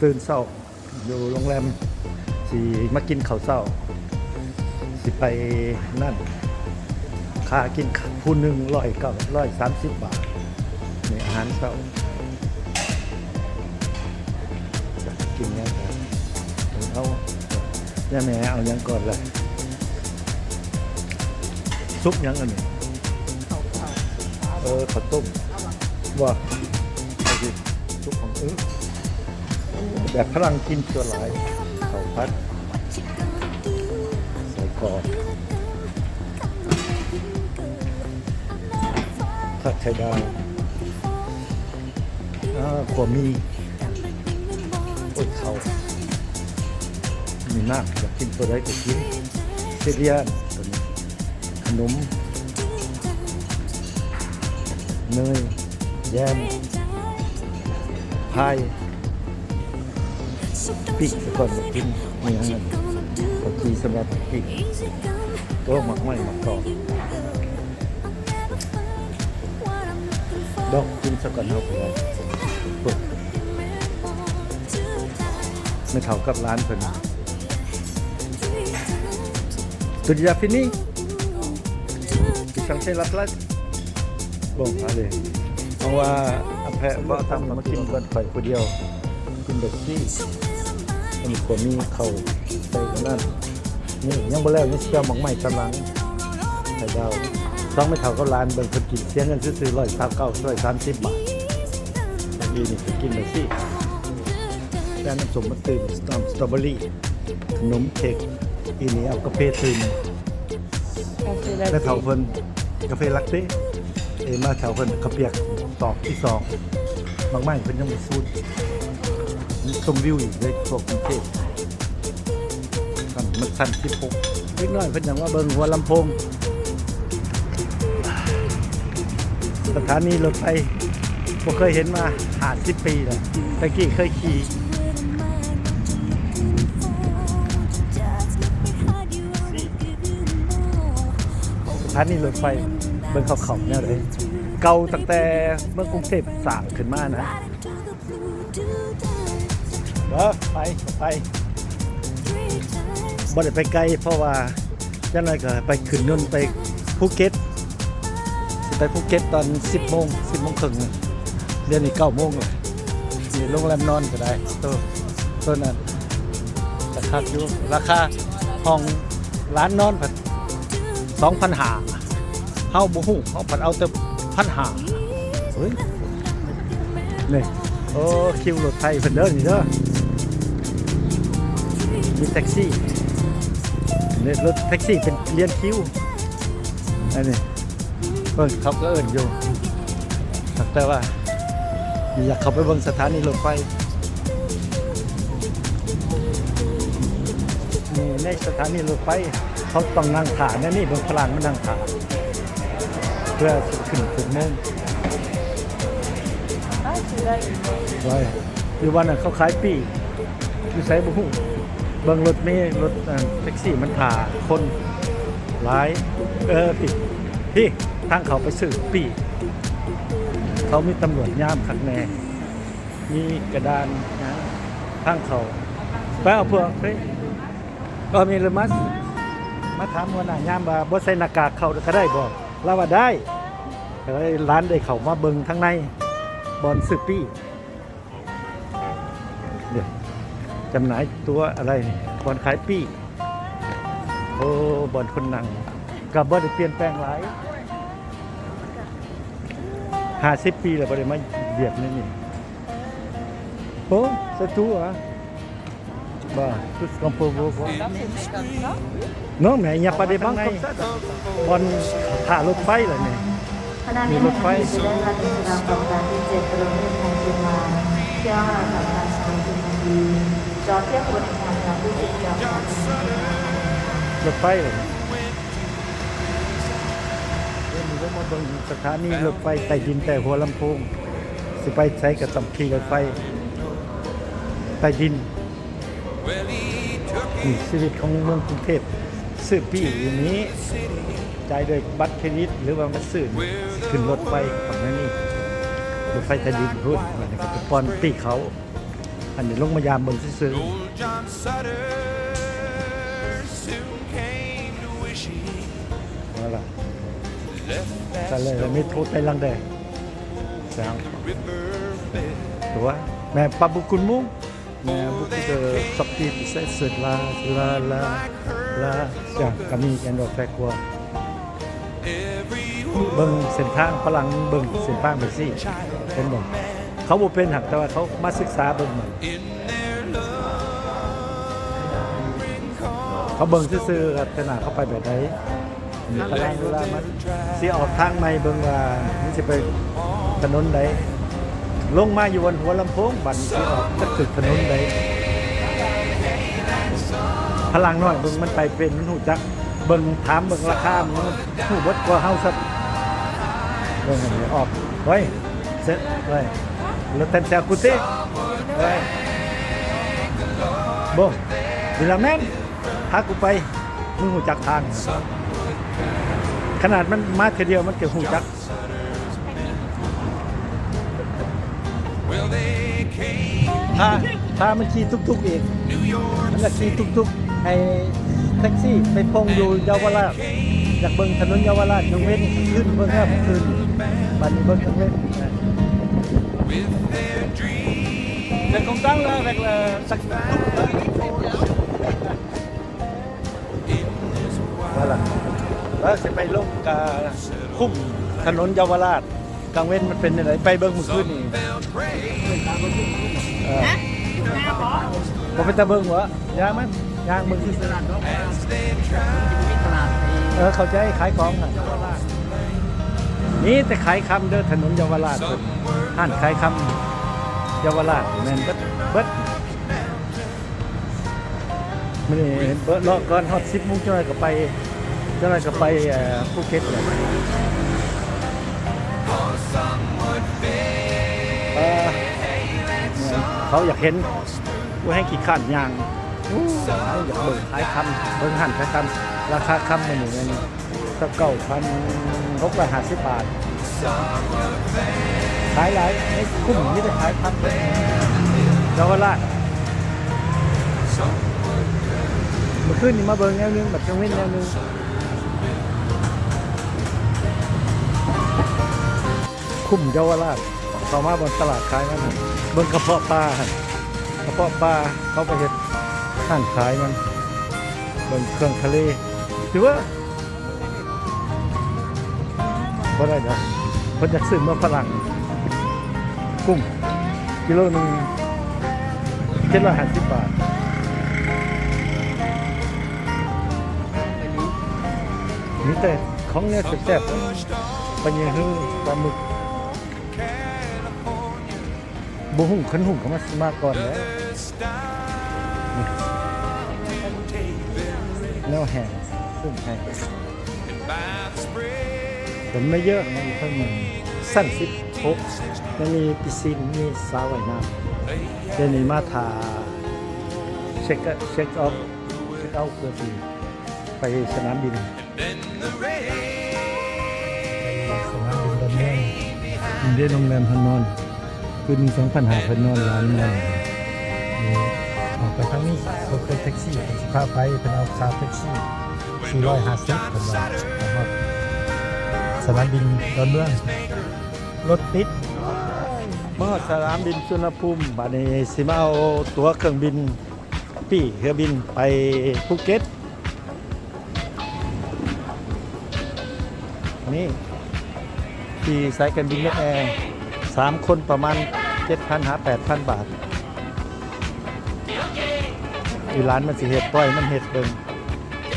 ຕື່ນເຊົ້າຢູ່ໂຮງແຮມ ຊິມາກິນເຂົ້າເຊົ້າ ຊິໄປນັ້ນ ຄ່າກິນຜູ້ໜຶ່ງຮ້ອຍເກົ້າ ຮ້ອຍສາມສິບບາດ ໃນອາຫານເຊົ້າ. ຢາກກິນຫຍັງກໍເອົາ ຍາແມ່ເອົາຫຍັງກ່ອນລະ? ຊຸບຫຍັງອັນນີ້? ເຂົ້າ ເອີ ເຂົ້າຕົ້ມ ບໍ່ ເອົາຊິ ຊຸບຂອງ ເອີ ແບບຝຣັ່ງກິນສ່ວນຫຼາຍ ເຂົ້າຜັດ ໄສ້ກອກ ທອດໄຂ່ດາວ ອາ ຂົ້ວໝີ່ ໂອ້ຍ ເຂົ້າ ມີນ້ຳ ຢາກກິນຕົວໃດກໍກິນ ເຊຣຽນ ຕົວນີ້ ຂະໜົມ ເນີຍ ແຢມ ພາຍ ປີ້ງສາກ່ອນ ກິນ ມີຫຍັງນັ້ນ ເຂົ້າຈີ່ສຳລັບປີ້ງ ໂອ້ ໝາກໄມ້ ໝາກຕອກ ດອກ ກິນສາກ່ອນ ເຮົາກໍໄດ້ ແມ່ເຖົ້າກັບຫຼານເພິ່ນ Tu déjà fini? Tu change la place? Bon, allez. ເພາະວ່າອາແພະບໍ່ເອົາຕັງມາກິນເບິດ ຂ້ອຍຜູ້ດຽວ ກິນແບບຊີ້ ອັນນີ້ກໍມີເຂົ້າໃສ່ອັນນັ້ນ ນີ້ຍັງບໍ່ແລ້ວ ຍັງຊິເອົາໝາກໄມ້ຕາມຫຼັງ ໄຂ່ດາວ ສອງແມ່ເຖົ້າກັບຫຼານ ເບິ່ງເພິ່ນກິນ ເສຍເງິນຊື່ໆ ຮ້ອຍຊາວເກົ້າ ຮ້ອຍສາມສິບບາດ ອີນີ້ກໍກິນແບບຊີ້ ແຕ່ນ້ຳສົ້ມມາຕື່ມ ສະຕໍເບີຣີ ຂະໜົມເຄັກ ອີນີ້ເອົາກາເຟຕື່ມ ກາເຟລາເຕ້ ແມ່ເຖົ້າເພິ່ນກາເຟລາເຕ້ ເອ ມາເຖົ້າເພິ່ນເຂົ້າປຽກຕອກທີສອງ ໝາກໄມ້ເພິ່ນຍັງບໍ່ສູນ ຊົມວິວອີກເດ້ ພວກກຸງເທບ ມັນຊັ້ນສິບຫົກ ເດັກນ້ອຍເພິ່ນຫຍັງມາເບິ່ງຫົວລຳໂພງ ສະຖານີລົດໄຟ ບໍ່ເຄີຍເຫັນມາຫ້າສິບປີແລ້ວ ແຕ່ກີ້ເຄີຍຂີ່ ສະຖານີລົດໄຟ ເບິ່ງເຂົາເຂົ້າແນວໃດ ເກົ່າຕັ້ງແຕ່ເມືອງກຸງເທບສ້າງຂຶ້ນມານະ ເອີ ໄປ ໄປ ບໍ່ໄດ້ໄປໄກ ເພາະວ່າ ຈັກໜ້ອຍກໍໄປຂຶ້ນຍົນໄປພູເກັດ ຊິໄປພູເກັດຕອນສິບໂມງ ສິບໂມງເຄິ່ງ ດຽວນີ້ເກົ້າໂມງແລ້ວ ຢູ່ໂຮງແຮມນອນກໍໄດ້ ໂຕ ໂຕນັ້ນ ກະຄັກຢູ່ ລາຄາຫ້ອງລານນອນພັດສອງພັນຫ້າ ເຮົາບໍ່ຮູ້ ເຮົາພັດເອົາແຕ່ພັນຫ້າ ເຮີ້ຍ ນີ້ ໂອ້ ຄິວລົດໄຟເພິ່ນເດີ ນີ້ເດີ ມີແທັກຊີ ນີ້ລົດແທັກຊີເປັນລຽນຄິວ ອັນນີ້ ເບິ່ງເຂົາກໍເອີ້ນຢູ່ ແຕ່ວ່າ ຢາກເຂົ້າໄປເບິ່ງສະຖານີລົດໄຟ ນີ້ໃນສະຖານີລົດໄຟ ເຂົາຕ້ອງນັ່ງຖ້າແນວນີ້ ເບິ່ງຝຣັ່ງມານັ່ງຖ້າ ເພື່ອຊິຂຶ້ນເຈັດໂມງ ໄວ້ ຢູ່ວັນນັ້ນເຂົາຂາຍປີ້ງ ຢູ່ໃສບໍ່ຮູ້ ເບິ່ງລົດເມ ລົດ ອັນ ແທັກຊີມັນຖ້າຄົນຫຼາຍ ເອີ ພີ້ ພີ້ ທາງເຂົ້າໄປຊື້ປີ້ງ ເຂົາມີຕຳຫຼວດຍາມຄັກແນ່ ມີກະດານຫຍັງທາງເຂົ້າ ໄປເອົາພວກ ເອີ ມີລະມັດ ມາຖາມຫົວໜ້າຍາມວ່າບໍ່ໃສ່ໜ້າກາກເຂົ້າກໍໄດ້ບໍ່? ລາວວ່າໄດ້ ກໍເລີຍຫຼານໄດ້ເຂົ້າມາເບິ່ງທາງໃນ ບ່ອນຊື້ປີ້ງ ເດ ຈຳໜ່າຍຕົວອະໄລນີ້ ບ່ອນຂາຍປີ້ງ ໂອ້ ບ່ອນຄົນນັ່ງ ກໍບໍ່ໄດ້ປ່ຽນແປງຫຼາຍ ຫ້າສິບປີແລ້ວບໍ່ໄດ້ມາວຽກໃນນີ້ ໂອ້ c'est tout, hein? Bah, tout ce qu'on peut voir. Non, mais il n'y a pas de banque comme ça. ບ່ອນຖ້າລົດໄຟລະນີ້ ຂະນະນີ້ ມີລົດໄຟ ເປັນເວລາເວລາເຈັດໂມງເຈັດນາທີ ລົດໄຟລະນີ້ ດຽວນີ້ເຮົາມາເບິ່ງສະຖານີລົດໄຟໃຕ້ດິນແຕ່ຫົວລຳໂພງ ຊິໄປໃສກໍຕ້ອງຂີ່ລົດໄຟໃຕ້ດິນ. ນີ້ຊີວິດຂອງເມືອງກຸງເທບ ຊື້ປີ້ງຢູ່ນີ້ ຈ່າຍດ້ວຍບັດເຄຣດິດ ຫຼືວ່າມາຊື້ຂຶ້ນລົດໄຟຂອງອັນນີ້ ລົດໄຟໃຕ້ດິນພຸ້ນ ມັນກໍໄປປ່ອນປີ້ງເຂົາ ອັນນີ້ລົງມາຢາມເບິ່ງຊື່ໆ. Old John Sutter soon came to wish he ນັ້ນລະ left ແຕ່ເລີຍ fast ເມໂທຣໄຕລັງແດງ river bed. ຕົວະແມ່ປາບຸກຸນມຸງ ແມ່ບຸກຸນເກີ ຊອກຕີ ເຊເຊລາ ລາ ລາ ລາ ຈາກກາມີແອນດອແຟກວາ ເບິ່ງເສັ້ນທາງຝຣັ່ງ ເບິ່ງເສັ້ນທາງແບບຊີ້ ເຫັນບໍ່? ເຂົາບໍ່ເປັນຫາກ ແຕ່ວ່າເຂົາມາສຶກສາເບິ່ງມັນ ເຂົາເບິ່ງຊື່ໆ ລັກສະນະເຂົາໄປແບບໃດ. ຝຣັ່ງເວລາມາຊິອອກທາງໃໝ່ ເບິ່ງວ່າມັນຊິໄປຖະໜົນໃດ ລົງມາຢູ່ອັນຫົວລຳໂພງ ບັດນີ້ຊິອອກຈັກຖືກຖະໜົນໃດ. ຝຣັ່ງນ້ອຍເບິ່ງມັນໄປເປັນ ມັນຮູ້ຈັກ ເບິ່ງ ຖາມເບິ່ງລາຄາ ມັນຮູ້ເບິດກວ່າເຮົາຊ້ຳ. ເບິ່ງອັນນີ້ອອກ ເຮີ້ຍ ເສັດເວີຍ ລະແຕນແຊວກູຕິ ເຮີ້ຍ ໂບ ດີລາແມນ ພາກູໄປ ມຶງຮູ້ຈັກທາງ ຂະໜາດມັນມາເທື່ອດຽວມັນກໍຮູ້ຈັກ. ພາ ພາມັນຂີ່ຕຸກຕຸກອີກ ມັນຢາກຂີ່ຕຸກຕຸກ ໃຫ້ແທັກຊີໄປພົ່ງຢູ່ເຍົາວະລາດ ຢາກເບິ່ງຖະໜົນເຍົາວະລາດກາງເວັນ ຄືນເບິ່ງແລ້ວຄືນ ບັດນີ້ເບິ່ງກາງເວັນ. ເປັນກອງຕັ້ງແລ້ວ ແລ້ວ ແລ້ວ ລະ ລະຊິໄປລົງກະຄຸ້ມຖະໜົນເຍົາວະລາດ ກາງເວັນມັນເປັນຈັ່ງໃດ ໄປເບິ່ງມື້ຄືນນີ້. ເອີ ບໍ່ເປັນຕາເບິ່ງຫວາ ຢ່າມັນ ຍ່າງເບິ່ງຊື່ໆ. ເອີ ເຂົ້າໃຈ ຂາຍຂອງຫັ້ນ ມີແຕ່ຂາຍຄຳເດີ ຖະໜົນເຍົາວະລາດ ຮ້ານຂາຍຄຳເຍົາວະລາດ ແມ່ນເບິດ ເບິດ. ມື້ນີ້ເບິ່ງ ລໍກ່ອນຮອດສິບໂມງ ຈັກໜ້ອຍກໍໄປ ຈັກໜ້ອຍກໍໄປ ເອີ ພູເກັດແລ້ວ. ເອີ ເຂົາຢາກເຫັນ ກູແຮ່ງຂີ້ຄ້ານຍ່າງ ອູ້ ຢາກເບິ່ງຂາຍຄຳ ເບິ່ງຮ້ານຂາຍຄຳ ລາຄາຄຳມື້ນີ້ແມ່ນ ຊາວເກົ້າພັນຫົກຮ້ອຍຫ້າສິບບາດ ຂາຍຫຼາຍ ໃນຄຸ້ມມີແຕ່ຂາຍຄຳ ເຍົາວະລາດ. ມື້ຄືນນີ້ມາເບິ່ງແນວໜຶ່ງ ບັດກາງເວັນແນວໜຶ່ງ ຄຸ້ມເຍົາວະລາດ ເຂົ້າມາເບິ່ງຕະຫຼາດຂາຍມັນຫັ້ນ ເບິ່ງກະເພາະປາຫັ້ນ ກະເພາະປາ ເຂົາໄປເຮັດຮ້ານຂາຍມັນ ເບິ່ງເຄື່ອງທະເລ ຖືວ່າ ບໍ່ໄດ້ດອກ ເພິ່ນຢາກຊື້ເມືອຝຣັ່ງ ກຸ້ງກິໂລໜຶ່ງເຈັດຮ້ອຍຫ້າສິບບາດ ມີແຕ່ຂອງແນວແຊບໆ ປາເຫຍື່ອ ປາໝຶກ. ບໍ່ຫຸ້ງ ຄັນຫຸ້ງກໍມາ ມາກ່ອນແຫຼະ ແນວແຫ້ງ ຫຸ້ງແຫ້ງ ເປັນມາເຢີນະ ຢູ່ຂ້າງໃນຊັ້ນສິບຫົກ ມັນມີປີຊີນ ມີສະວ່າຍນ້ຳ ດຽວນີ້ມາຖ້າເຊັກ ເຊັກອອບ ເຊັກເອົາ ເພື່ອຊິໄປສະໜາມບິນ. ສະໜາມບິນດອນເມືອງ ເດ ໂຮງແຮມເພິ່ນນອນ ຄືນໜຶ່ງສອງພັນຫ້າ ເພິ່ນນອນຫຼາຍນອນ. ນີ້ອອກໄປທາງນີ້ ເພິ່ນເອີ້ນແທັກຊີ ເພິ່ນຊິພາໄປ ເພິ່ນເອົາຄ່າແທັກຊີ ສີ່ຮ້ອຍຫ້າສິບ ເພິ່ນວ່າ ມາຮອດສະໜາມບິນດອນເມືອງ ລົດຕິດ. ມາຮອດສະໜາມບິນສຸວັນນະພູມ ບາດນີ້ຊິມາເອົາຕົ໋ວເຄື່ອງບິນ ປີ້ເຮືອບິນໄປພູເກັດ. ນີ້ ຂີ່ສາຍການບິນນົກແອ ສາມຄົນປະມານເຈັດພັນຫາແປດພັນບາດ. ອີຫຼານມັນຊິເຮັດ ປ່ອຍມັນເຮັດເບິ່ງ.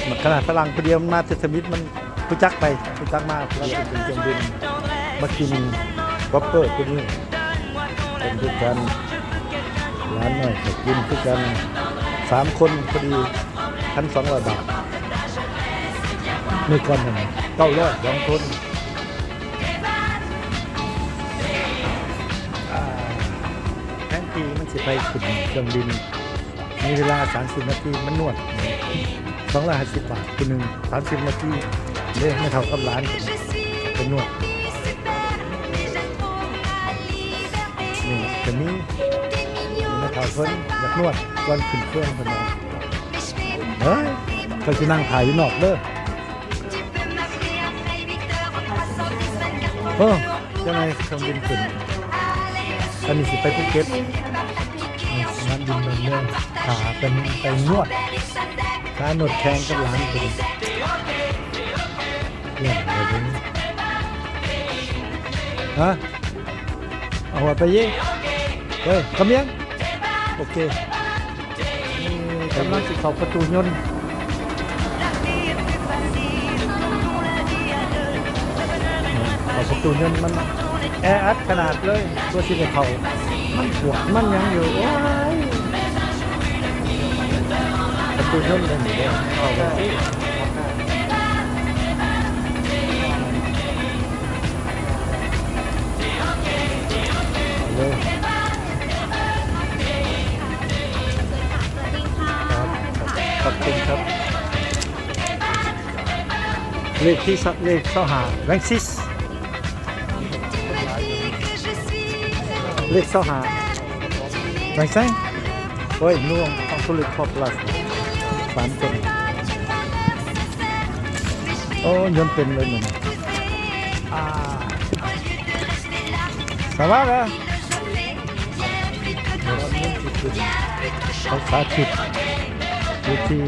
ມັນຂະໜາດຝຣັ່ງຜູ້ດຽວ ມັນມາເທື່ອທຳອິດ ມັນຮູ້ຈັກໄປ ຮູ້ຈັກມາ ເປັນເຄື່ອງບິນ ມາກິນວອບເປີຜູ້ດຽວ ເປັນຄືກັນ. ຫຼານນ້ອຍກໍກິນຄືກັນ ສາມຄົນພໍດີ ພັນສອງຮ້ອຍບາດ. ມື້ກ່ອນນັ້ນເກົ້າຮ້ອຍ ສອງຄົນ. ແທນທີ່ມັນຊິໄປຂຶ້ນເຄື່ອງບິນ ມີເວລາສາມສິບນາທີ ມານວດ ສອງຮ້ອຍຫ້າສິບບາດ ຜູ້ໜຶ່ງ ສາມສິບນາທີເດ້ ແມ່ເຖົ້າກັບຫຼານເພິ່ນນວດ. ນີ້ກະມີ ແມ່ເຖົ້າ ເພິ່ນຢາກນວດກ່ອນຂຶ້ນເຄື່ອງເພິ່ນວ່າ. ເຮີ້ຍ ຂ້ອຍຊິນັ່ງຖ້າຢູ່ນອກເດີ. ເອີ ຈັ່ງໃດເຄື່ອງບິນຂຶ້ນ. ອັນນີ້ຊິໄປພູເກັດ ສະໜາມບິນດອນເມືອງ ຖ້າເພິ່ນໄປນວດ ຖ້ານວດແຂ້ງກັບຫຼານເພິ່ນ. ຮະ ເອົາໄປເຢ ເອີ ກຳມຽງ ໂອເຄ. ນີ້ກຳລັງຊິເຂົ້າປະຕູຍົນ ເຂົ້າປະຕູຍົນ ມັນແອອັດຂະໜາດເລີຍ ກວ່າຊິໄດ້ເຂົ້າ ມັນກວດມັນຫຍັງຢູ່. ໂອ້ຍ ປະຕູຍົນເດ້ນີ້ເດ້ ເຂົ້າໄປຊິ ເຂົ້າເລີຍ. ຄັບ ຂອບຄຸນຄັບ. ເລກທີ ເລກຊາວຫ້າ ແວງຊິສ ເລກຊາວຫ້າ ແວງແຊງ. ໂອ້ຍ ນວງ ຂອງທຸລິກ ຄອບລັດ ສາມຄົນ. ໂອ້ ຍົນເຕັມເລີຍມື້ນີ້. ອາ ສະບາຍເດີ. ເຂົາສາທິດຢູ່ທີ່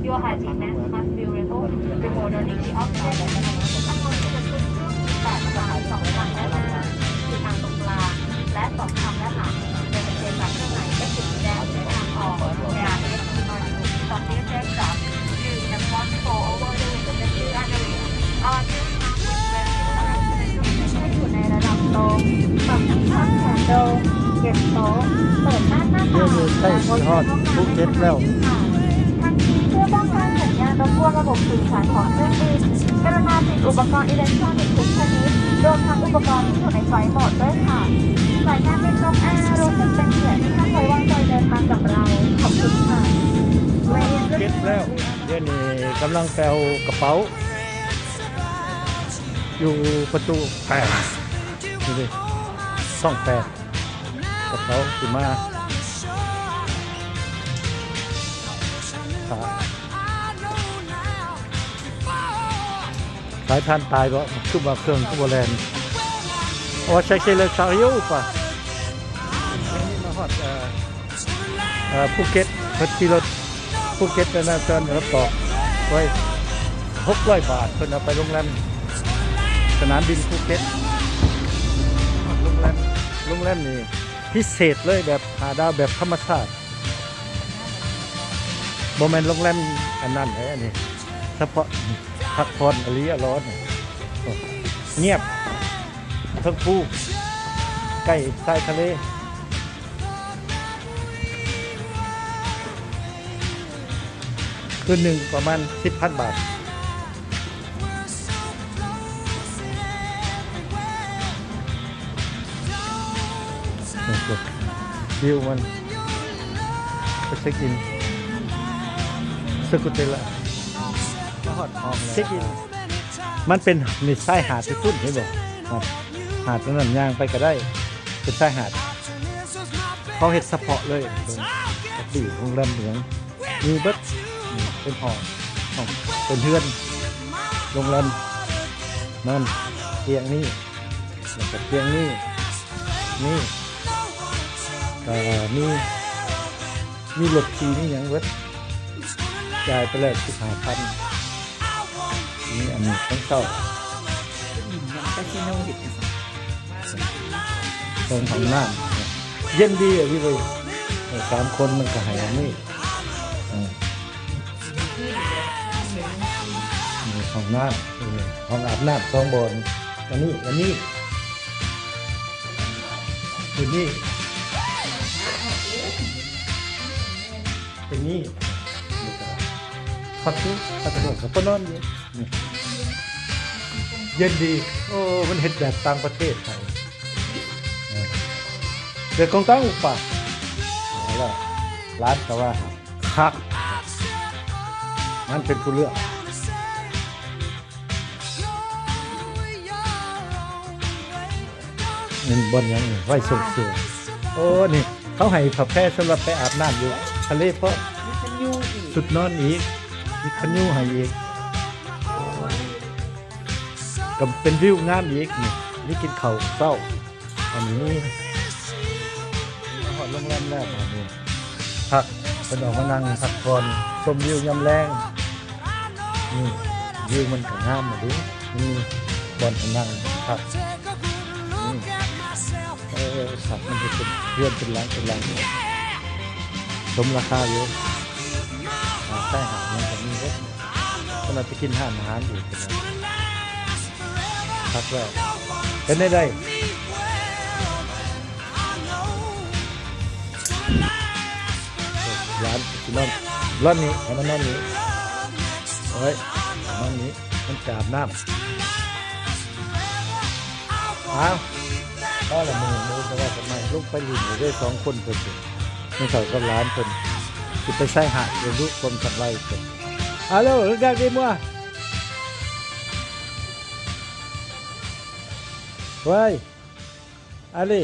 Your hygiene mask must be removed before turning the oxygen. ເຮົາຢູ່ໃກ້ຊິຮອດພູເກັດແລ້ວ. ເພື່ອປ້ອງກັນສັນຍານລົບກວນລະບົບສື່ສານຂອງເຄື່ອງບິນ, ກະລຸນາປິດອຸປະກອນອີເລັກໂທຣນິກທຸກຊະນິດ, ລວມທັງອຸປະກອນທີ່ຢູ່ໃນໄຟລ໌ໂໝດດ້ວຍຄ່ະ. ສາຍການບິນນົກແອ ຮູ້ສຶກເປັນກຽດທີ່ທ່ານໄວ້ວາງໃຈເດີນທາງກັບເຮົາ. ຂອບຄຸນຄ່ະ. ເກັບແລ້ວ. ດຽວນີ້ກຳລັງໄປເອົາກະເປົາ ຢູ່ປະຕູແປດ ນີ້ເດ້ ຊ່ອງແປດ. ກະເປົາຊິມາ ສາຍຜ່ານຕາຍບໍ່? ຄືວ່າເຄື່ອງຄືບໍ່ແລ່ນ? ໂອ້ ໃສ່ເສເລີຊາວຢູ່ປະ ມາຮອດ ເອີ ເອີ ພູເກັດ ເພິ່ນຂີ່ລົດພູເກັດ ອັນນັ້ນ ເພິ່ນເອົາຕອກໄວ້ຫົກຮ້ອຍບາດ ເພິ່ນເອົາໄປໂຮງແຮມ ສະໜາມບິນພູເກັດ. ໂຮງແຮມ ໂຮງແຮມນີ້ພິເສດເລີຍ ແບບຫ້າດາວ ແບບທຳມະຊາດ ບໍ່ແມ່ນໂຮງແຮມອັນນັ້ນເດ້ ອັນນີ້ສະເພາະພັກຜ່ອນອາລີອາລອນ. ໂອ້ ງຽບ ເທິງພູ ໃກ້ຊາຍທະເລ. ຄືນໜຶ່ງປະມານສິບພັນບາດ. ວິວມັນ ໄປເຊັກອິນ ສະກຸເຕລາ ມາຮອດຫ້ອງແລ້ວ ເຊັກອິນ. ມັນເປັນ ນີ້ຊາຍຫາດທີ່ພຸ້ນ ເຫັນບໍ່? ຫາດ ຫາດອັນນັ້ນ ຍ່າງໄປກະໄດ້ ເປັນຊາຍຫາດ ເຂົາເຮັດສະເພາະເລີຍ. ເບິ່ງ ກະຕີໂຮງແຮມອີ່ຫຍັງມີເບິດ. ນີ້ເປັນຫ້ອງ ຫ້ອງ ເປັນເຮືອນ ໂຮງແຮມນັ້ນ ຕຽງນີ້ ແລ້ວກະຕຽງນີ້ ນີ້ ກະມີ ມີລົດຂີ່ ມີຫຍັງເບິດ. ຈ່າຍໄປແລ້ວສິບຫ້າພັນ. ນີ້ອັນນີ້ຂອງເຊົ່າ ກາສິໂນເຮັດຈັ່ງຊັ້ນ. ເບິ່ງຫ້ອງນ້ຳ ເຢັນດີອີ່ຫຼີເວີຍ. ເອີ ສາມຄົນມັນກະໃຫ້ອັນນີ້. ເອີ ນີ້ຫ້ອງນ້ຳ ເອີ ຫ້ອງອາບນ້ຳສອງບ່ອນ. ອັນນີ້ ອັນນີ້ ຄືນີ້ ຄືນີ້ ຄັກຢູ່ ຄັກຢູ່ ກະພໍນອນຢູ່. ນີ້ ເຢັນດີ. ໂອ້ ມັນເຮັດແບບຕ່າງປະເທດໃຫ້. ເປັນຂອງເຈົ້າປະ ເອົາລະ ຫຼານກໍວ່າຄັກ ມັນເປັນຜູ້ເລືອກ ແມ່ນບ່ອນຫຍັງນີ້ ໄວ້ສົ່ງເສື້ອ ໂອ້ ນີ້ເຂົາໃຫ້ຜ້າແພສຳລັບໄປອາບນ້ຳຢູ່ທະເລພ້ອມ ມີຄັນຍູອີກ ຊຸດນອນອີກ ມີຄັນຍູໃຫ້ອີກ ກໍເປັນວິວງາມອີກນີ້ ນີ້ກິນເຂົ້າເຊົ້າ ອັນນີ້ມີ ມາຮອດໂຮງແຮມແລ້ວບາດນີ້ ພັກ ເພິ່ນອອກມານັ່ງພັກຜ່ອນ ຊົມວິວຍາມແລງ ນີ້ ວິວມັນກໍງາມເດ້ ມີບ່ອນໃຫ້ນັ່ງພັກ ນີ້ ເອີ ພັກ ມັນເຮັດເປັນເຮືອນເປັນຫຼັງເປັນຫຼັງ ສົມລາຄາຢູ່ ອາ ຊາຍຫາດຍັງກໍມີເດ້ ເພິ່ນວ່າໄປກິນຮ້ານອາຫານອີກ ພັກແລ້ວ ເປັນໃດໃດ ຫຼານຊິນອນ ລອນນີ້ ໃຫ້ມັນນອນນີ້ ໂອ້ຍ ນອນນີ້ ມັນຈະອາບນ້ຳ ອ້າວ ພໍລະ ມື້ ມື້ ແຕ່ວ່າກັນໃໝ່ ລົງໄປຫຼິ້ນເດີ ສອງຄົນເພິ່ນ ແມ່ເຖົ້າກັບຫຼານເພິ່ນ ຊິໄປຊາຍຫາດ ເບິ່ງດູຄວາມສັງໄວເພິ່ນ ອາໂລ ເຮັດຫຍັງດີມົວ ເວີຍ ອາລີ